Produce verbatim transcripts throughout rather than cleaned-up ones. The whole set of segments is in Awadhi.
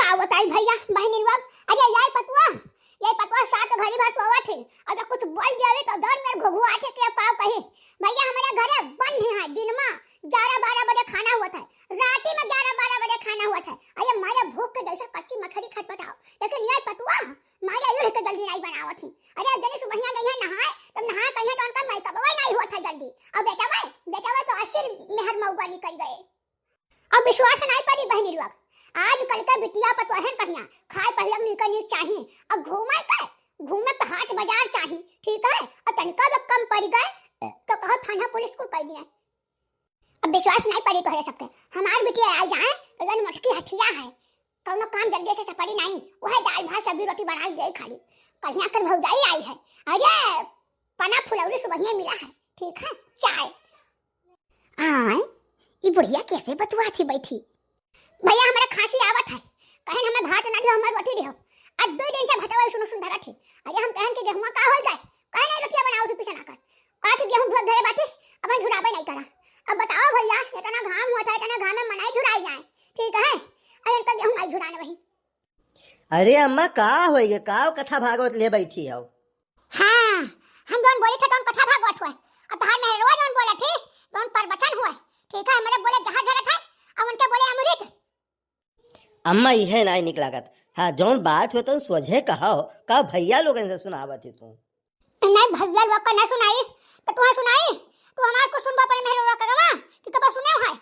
का बताई भइया, बहिनी लोग, अरे यही पतुआ, यही पतुआ सात घड़ी भर सोवत ही, अगर कुछ बोल दिया तो दौड़ मेरे घुघुआ के क्या पाव कही। भइया हमारे घरे बंद ही है, दिन में ग्यारह बारह बजे खाना हुआ था, राती में ग्यारह बारह बजे खाना हुआ था। अरे मारे भूख के जैसे कच्ची मछली छटपटाओ, लेकिन यही पतुआ मारे उठ के जल्दी नहीं बनावत ही। अरे जनी सुबहिया गई है नहाए, तब नहा कहिए तो उनका मेकअपवा नहीं हुआ था जल्दी। और बेटा भाई, बेटा भाई तो असिल मेहर मऊगा निकल गए। अब विश्वास नहीं पड़ी बहनी लोग, आजकल के बिटिया पर तो अहन कहिया खाए पहले नीक नीक चाही, अब घूमे के, घूमे तो हाट बाजार चाही, ठीक है? और तनिका जब कम पड़ गए तो कहो थाना पुलिस को कह दिए। अब विश्वास नहीं पड़ी तोहरे सबके, हमार बिटिया आई जाए तो जन मोटकी हथिया है, कौनो काम जल्दी से सपड़ी नहीं, वह दाल भात सब्जी रोटी बनाई दे खाली। कहिया कर भौजाई आई है, अरे पना फुलौरी सुबहिया मिला है, ठीक है? चाय। आय, ई बुढ़िया कैसे बतुआ थी बैठी? भइया, हमरा खांसी आवत है, कहन हमें भात ना दियो, हमें रोटी दियो। अब दो दिन से भटवा सुनो सुन धरत है। अरे हम कहन के गेहुआ का होई गए, कहे नहीं रोटिया बनाओ फिर पिछन आकर। कहा कि गेहूं धोए धरे बाटी, अब हम झुराबे नहीं करा। अब बताओ भइया, इतना घाम हुआ था, इतना घाम में मनाई झुराई जाए, ठीक है? अरे इनका गेहूं आई झुराना वही। अरे अम्मा, का होई गे? का कथा भागवत ले बैठी हो? हाँ, हम जौन बोली थे तौन कथा भागवत हुए, और तहार मेहरवा जौन बोले थी तौन प्रवचन हुए। ठीक है, हमरे बोले जहर धरत है, और उनके बोले अमृत। अम्मा, इहे नाई निक लागत। हाँ, जौन बात हुए तौन सोझे कहो, का भइया लोगन से सुनावत ही तू? नहीं, भइया लोग का ना सुनाई, तो तुहे सुनाई? तू हमार कुछ सुनबा अपने मेहरवा का गवा, कि कब सुने है?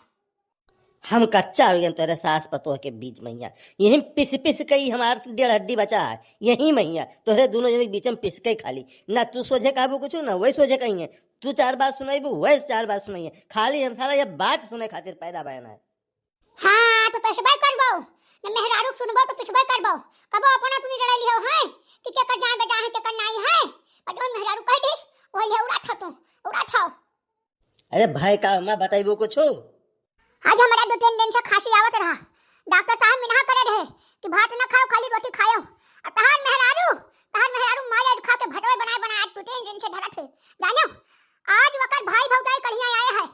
हम कच्चा हो गए तोहरे सास पतोह के बीच मइया। यही पिस पिस के ही हमार डेढ़ हड्डी बचा है। यही मइया तोहरे दोनों जने के बीच में पिस के खाली। ना तू सोझे कहबू कुछ, ना वही सोझे कही है। तू चार बात सुनाईबू, वही चार बात सुनाई है। खाली हम साला ये बात सुने खातिर पैदा भयन है। हाँ, तो पिसबे करबो। न मेहरारू सुनबो तो पिसबे करबो। कबो अपना तू नहीं लड़ाई हो, हैं? कि केकर जान बजा है, केकर नाई है? पर जौन मेहरारू कह दिस, वही उड़ा था तू, उड़ा था। अरे भाई, का अम्मा बताइबो कुछ? आज हमरा दो तीन दिन से खांसी आवत रहा। डॉक्टर साहब मना करे रहे कि भात ना खाओ, खाली रोटी खाओ। आ तहार मेहरारू, तहार मेहरारू मारे खा के भटवे बनाए बनाए आज दो तीन दिन से धरत है। जानो, आज वकर भाई भौजाई कहिया आए हैं।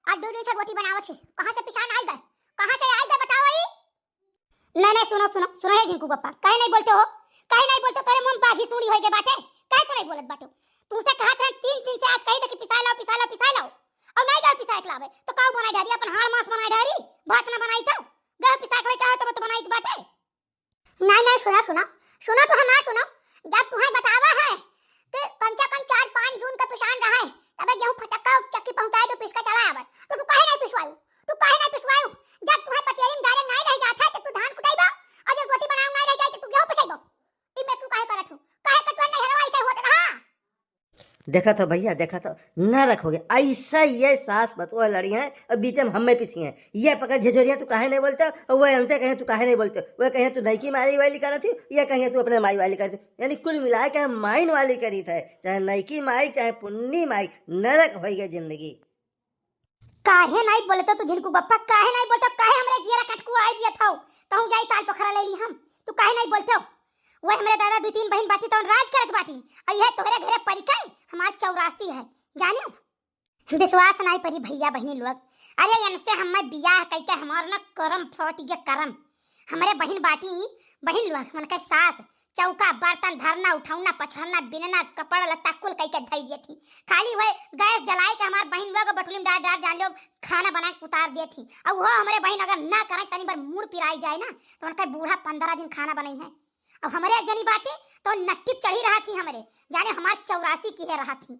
आज दो दिन से रोटी बनावत है। कहाँ से पिसान आई गए? कहाँ से आई गए बताओ ई? नहीं, नहीं, सुनो, सुनो, सुनो, हे झिंकू बप्पा, काहे नहीं बोलते हो? काहे नहीं बोलते? तोरे मुंह बाघी सूंडी होई गए बाटे, काहे तो नहीं बोलत बाटो? तुमसे कहा था तीन दिन से, आज कही था कि पिसा लाओ, पिसा लाओ, पिसा लाओ, और नहीं गए पिसा के लावे, तो काऊ बनाई डारी, अपन हाड़ मांस बनाई डारी, भात ना बनाई था, गए पिसा के लेके आवे, तब तो बनाई बाटे। नहीं, नहीं, सुनो, सुनो, सुनो तो हमार सुनो, जब तुम्हें बतावा है कि कम से कम चार पाँच जून का पिसान रहा है, तबे गेहूं फटक्का चक्की पहुंचाए तो पिसका चला आवे, तो तू काहे नहीं पिसवायू? तू काहे नहीं पिसवायू? जब तुम्हें पटेरी में डायरेक्ट नहीं रह जाता है, तो तू धान कुटाई बा, और जब रोटी बनाऊ नहीं रह जाए, तो तू गेहूं पिसाई बा। ई में तू काहे करत हो? काहे के तू नहीं हरवा ऐसे होत रहा? देखत हो भइया, देखत हो, न रखोगे ऐसा, ये सास पतोह लड़ी हैं और बीच में हमें पिसी हैं। ये पकड़ झिझोरिया, तू काहे नहीं बोलते हो? और वो हमसे कहे, तू काहे नहीं बोलते हो? वो कहे, तू नईकी माई वाली करत ही, ये कहे, तू अपने माई वाली करत ही। यानी कुल मिला के हम माइन वाली करी थे, चाहे नईकी माई, चाहे पुन्नी माई, नरक होई गई जिंदगी। काहे नहीं बोलते तू झिनकू बप्पा, काहे नहीं बोलते? काहे हमरे जियरा कटकू आए दिया था? कहूँ जाई ताल पोखरा ले ली हम, तू काहे नहीं बोलते हो? वो हमरे दादा दो तीन बहन बाटी तौन राज करत बाटी, और यह तोहरे घरे परिकय हमार चौरासी है, जानियो। विश्वास नहीं परी भइया बहिनी लोग, अरे इनसे हमें बियाह कइके हमार न करम फट गया करम। हमरे बहिन बाटी, बहिन लोग, उनके सास चौका, बर्तन, धरना, उठौना, पछरना, बिनना, कपड़ा लत्ता कुल कइके धई दिए थी। खाली वह गैस जलाई के हमार बहिन लोग बटुली में डार डार जान लो, खाना बना के उतार दिए थी। और वो हमरे बहिन अगर ना करे, तनी बार मूड़ पिराई जाए ना, तो उनका बूढ़ा पंद्रह दिन खाना बनाई है। और हमरे एक जनी बाटी तो नट्टी चढ़ी रहा थी हमरे, जाने हमार चौरासी की है रहा थी।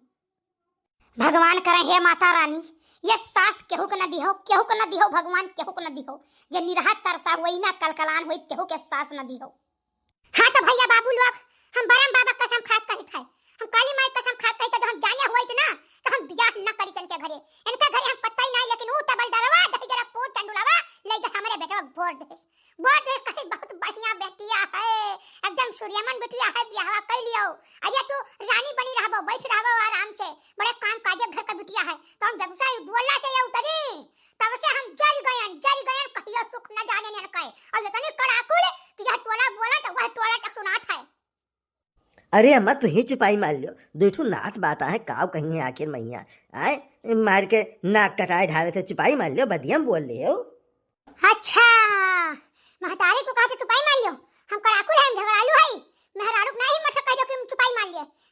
भगवान करे, हे माता रानी, ये सास केहू के न दिहो, केहू के न दिहो भगवान, केहू के न दिहो। जे निरहा तरसा हुई ना कलकलान हुई, केहू के सास न दिहो। हाँ तो भइया बाबू लोग, हम बरम बाबा कसम खा के कहित है, हम काली माई कसम खा के कहित है, जो हम जाने हुई ना, तो हम बियाह न करी इनके घरे। इनके घरे हम पत्ता ही नहीं, लेकिन ऊ तबल दरवा, दही जरा कोट चंडुलावा, ले जा हमरे बेटवा बोर दे। बोर देश कहीं बहुत बढ़िया बेटिया है, एकदम सूर्यमन बिटिया है, बियाहवा कई लियो। अरे तू रानी बनी रहबो, बैठ रहबो आराम से, बड़े काम काजे घर का बिटिया है। तो हम जब से बोलला से ये उतरी, तब से हम जल गयन, जल गयन, कहियो सुख न जाने ने कहे। और इतनी कड़ाकुल कि यह टोला बोला तो वह टोला तक सुनात है। अरे अम्मा, तू ही चुपाई मार लियो, दो ठो नात बात आहे, काव कहीं है आखिर मैया, आए मार के नाक कटाए ढारे थे, चुपाई मार लियो, बदियम बोल ले हो। अच्छा, महतारी तू कहा थे चुपाई मार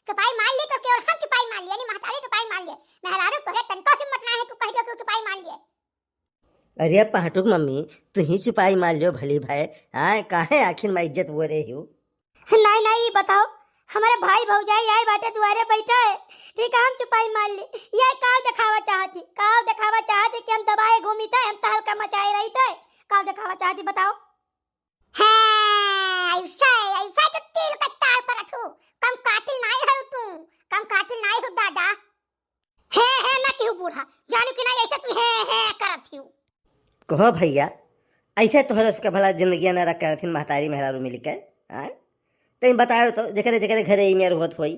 चुपाई मार ली तो के, और हम चुपाई मार लिए, यानी महतारी चुपाई मार लिए। मेहरारू तोहरे तनको हिम्मत ना है, तू कह दियो कि चुपाई मार लिए। अरे पहाटुक मम्मी, तू ही चुपाई मार लियो भली भाई। आय, काहे आखिर में इज्जत वो रही हो? नहीं, नहीं, बताओ, हमारे भाई भौजाई आए बाटे दुआरे बैठा है, ठीक है, हम चुपाई मार ली। ये काव दिखावा चाहती, काव दिखावा चाहती कि हम दबाए घूमी थे, हम तहलका मचाए रही थे, काव दिखावा चाहती, बताओ। हाँ, ऐसा है, ऐसा है तो तिल का ताल पर रखू। कम कातिल नहीं हो तू, कम कातिल नहीं हो दादा। हे, हे, ना किहू बूढ़ा, जानू कि ना ऐसे तू हे, हे करत हियो। कहो भैया, ऐसे तोहरे सबके भला जिंदगिया ना रख करथिन महतारी मेहरारू मिलके, आय? तई बताओ तो, जेकरे, जेकरे घरे ई मेर होत होई।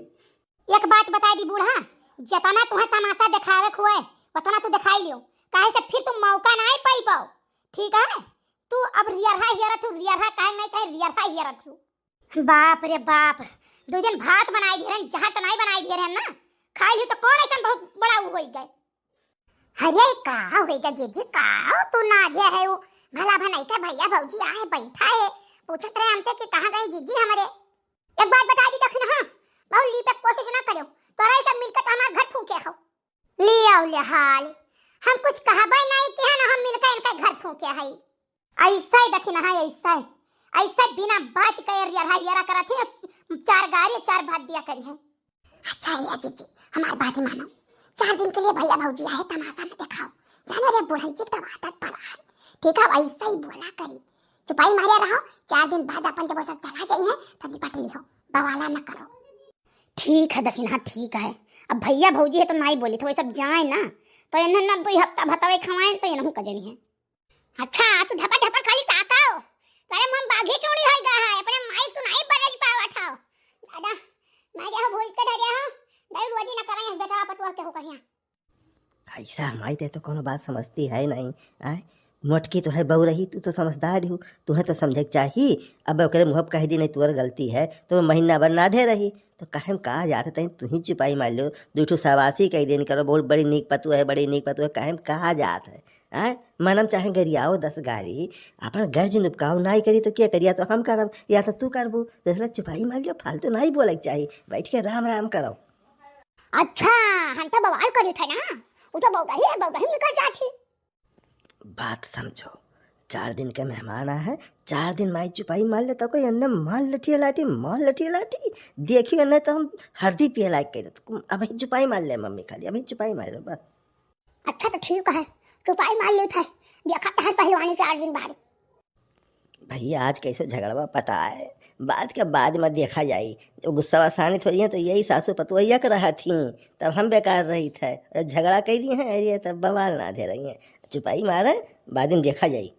एक बात बताई दी बूढ़ा, जतना तुहे तमाशा देखावे खुए, उतना तू देखाई लियो, काहे से फिर तू मौका ना पाइबो, ठीक है? तू अब रियरहा हियरत हूँ, रियरहा काहे नहीं चाहे, रियरहा हियरत हूँ। बाप रे बाप, दो दिन भात बनाई दिए रहन, जहाँ तो नहीं बनाई दिए रहन ना, खाई ही तो कौन ऐसा बहुत बड़ा वो होई गए। अरे का होई गए जीजी, का हो तू ना दिया है वो, भला भनाई का भैया भौजी आए बैठा है, पूछत रहे हमसे कि कहाँ गए जीजी हमारे। एक बात बता दी दखिन, हाँ, बहुत ली पे कोशिश ना करो, तोरा ऐसा मिलकर तो हमारे घर फूके हो। ले आओ ले हाल, हम कुछ कहबे नहीं कि है ना, हम मिलकर इनका घर फूके है। ऐसा ही दखिन, हाँ, ऐसा ही, ऐसा बिना बात के रियरहा रियरहा करत ही, चार गारी चार भात दिया करी है। अच्छा है जीजी, हमार बात मानो, चार दिन के लिए भैया भौजी आए, तमाशा न दिखाओ, जानो रे बुढ़न जी तब आदत पड़ा है, ठीक है, ऐसा ही बोला करी, चुपाई मारे रहो, चार दिन बाद अपन जब वो सब चला जाइए तब निपट लिहो, बवाला न करो। ठीक है दखिन, हाँ ठीक है, अब भैया भौजी है तो नहीं बोली तो वो सब जाए ना, तो इन्हें ना दो हफ्ता भतवे खवाएं तो इन्हों का जनी है। अच्छा, तू ढपर ढपर खाली ताकाओ, तोरे मुंह बाघी चूड़ी होई गया है, अपने माई तू नहीं बरज पावत हो। दादा, मैं जाओ भूल के धरे हो, दई रोजी न करें इस बेटा पटुआ के हो कहिया। ऐसा माई ते तो कोनो बात समझती है नहीं, आय? मोटकी तो है बहू रही, तू तो समझदार हो, तुम्हें तो समझे के चाही। अब ओकरे मुँह पे कह दी नहीं तुअर गलती है, तो वो महीना भर ना दे रही, तो काहे में कहा जात है, तहीं तू ही चुपाई मार लो, दू ठो साबासी कह देन करो, बहुत बड़ी नीक पतुआ है, बड़ी नीक पतुआ है, काहे में कहा जात है? आय, मनम चाहे गरियाओ दस गारी, अपन गर्ज नुपकाओ नाई करी तो क्या करी, या तो हम करब, या तो तू करबू, तो इसलिए चुपाई मार लियो, फालतू नाई बोले के चाही, बैठ के राम राम करो। अच्छा, हम तो बवाल करी थे ना, वो तो बौराही है, बौराही निकल जाती। बात समझो, चार दिन के मेहमान आए हैं, चार दिन माई चुपाई मार ले, तो कोई अन्ने मार लठिया लाठी, मार लठिया लाठी, देखियो अन्ने तो हम हरदी पिए लायक कह देते। अभी चुपाई मार ले मम्मी खाली, अभी चुपाई मार ले बस। अच्छा तो ठीक है, चुपाई मार लेत है, देखा तहर पहलवानी चार दिन बाद। भैया आज कैसे झगड़वा पटा है, बात के बाद में देखा जाई। जब गुस्सा शांत हो जाए तो यही सासू पतोहिया के रहा थी, तब हम बेकार रही थे। जब झगड़ा कर दिए हैं अरे तब बवाल ना दे रही हैं, चुपाई मारे, बाद में देखा जाई।